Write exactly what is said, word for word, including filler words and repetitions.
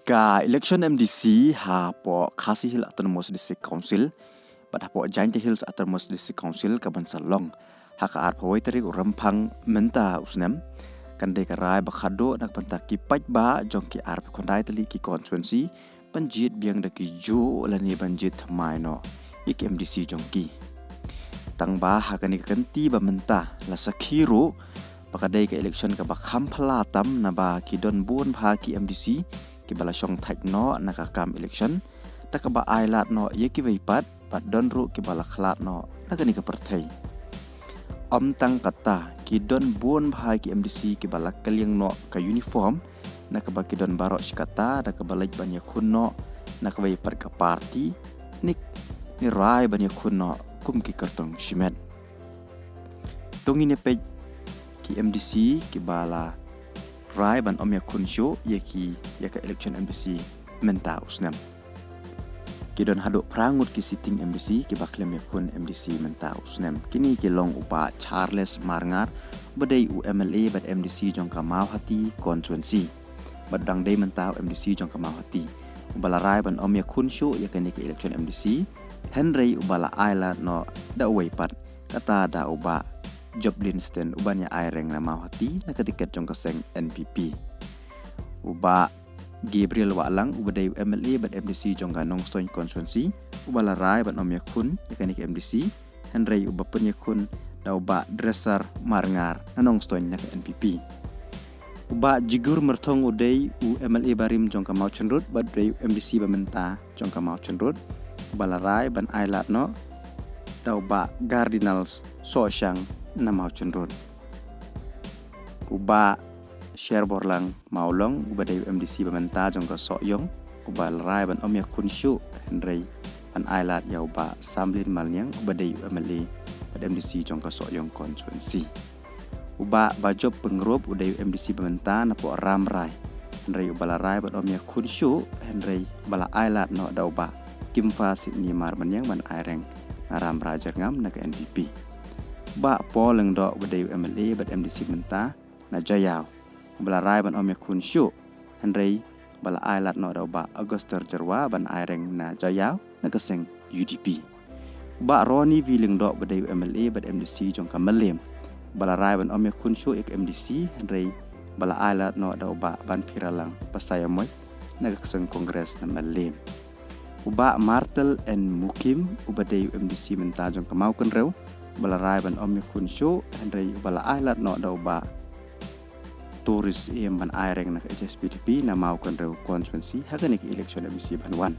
Ka election M D C hapoh Khasi Hills Autonomous District Council bad hapoh Jaintia Hills Autonomous District Council ka ban sa long ha ka arphew tarik u Rymphang mynta u snem, kan dei ka rai ba khadduh na ka bynta ki paidbah jong ki arphew khyndai tylli ki constituency ban jied biang da ki juh lane ban jied thymmai noh ïa ki M D C jong ki. Tang ba ha kane ka kynti ba mynta la sakhi ruh ba ka dei ka election kaba kham phylla tam, naba ki don bun bha ki M D C kiba la shong thait noh na ka kam election da kaba ai lad noh ïa kiwei pat, bad don ruh kiba la khlad noh na kane ka pyrthei. Ym tang kata, ki don bun bha ki M D C kiba la kylliang noh ka uniform na kaba ki don baroh shi katta da kaba leit ban ïakhun noh na kawei pat ka party, ne, ne rai ban ïakhun noh kum ki kyrtong shimet. To ngin ïa peit ki M D C kiba la rai ban ym ïakhun shuh ïa ki, ïa ka election M D C mynta u snem. Ki don haduh phra ngut ki sitting M D C kiba khlem ïakhun M D C mynta u snem. Kine ki long u Bah Charles Marngar, uba dei u M L A bad M D C jong ka Mawhati constituency, bad dang dei mynta u M D C jong ka Mawhati, uba la rai ban ym ïakhun shuh ïa kane ka election M D C, hynrei uba la ai lad noh da uwei pat, kata da u Bah Job Linston, uban ïa aireng na Mawhati na ka tiket jong ka seng N P P. U Bah Gabriel Wahlang, uba dei u M L A bad M D C jong ka Nongstoiñ constituency, uba la rai ban ym ïakhun ïa kane ka M D C, hynrei uba pynïakhun da u Bah Dresser Marngar na Nongstoiñ na ka N P P. U Bah Jigur Myrthong, u dei u M L A barim jong ka Mawchynrut bad u dei u M D C ba mynta jong ka Mawchynrut, uba la rai ban ai lad noh da u Bah Cardinal Sohshang na Mawchynrut. U Bah Sherborlang Mawlong, uba dei u M D C ba mynta jong ka Sohiong, uba la rai ban ym ïakhun shuh, hynrei ban ai lad ïa u Bah Samlin Malniang, uba dei u M L A bad M D C jong ka Sohiong constituency. U Bah Bajop Pyngrope, u dei u M D C ba mynta napoh Rambrai, hynrei uba la rai ban ym ïakhun shuh, hynrei uba la ai lad noh da u Bah Kimfa Sitni Marmaniang ban aireng na Rambrai Jyrngam na ka N P P. U Bah Paul Lyngdoh, uba dei u M L A bad M D C mynta na Jaïaw, uba la rai ban ym ïakhun shuh, hynrei uba la ai lad noh da u Bah Augustus Jyrwa ban aireng na Jaïaw na ka seng U D P. U Bah Ronnie V Lyngdoh, uba dei u M L A bad M D C jong ka Mylliem, uba la rai ban ym ïakhun shuh ïa ka M D C, hynrei uba la ai lad noh da u Bah Banphiralang Basaiawmoit na ka seng Congress na Mylliem. U Bah Martel N Mukim, uba dei u M D C mynta jong ka Mawkynrew, uba la rai ban ym ïakhun shuh, hynrei uba la ai lad noh da u Bah Tourist Syiem ban aireng na ka H S P D P na Mawkynrew constituency ha kane ka election M D C ban wan.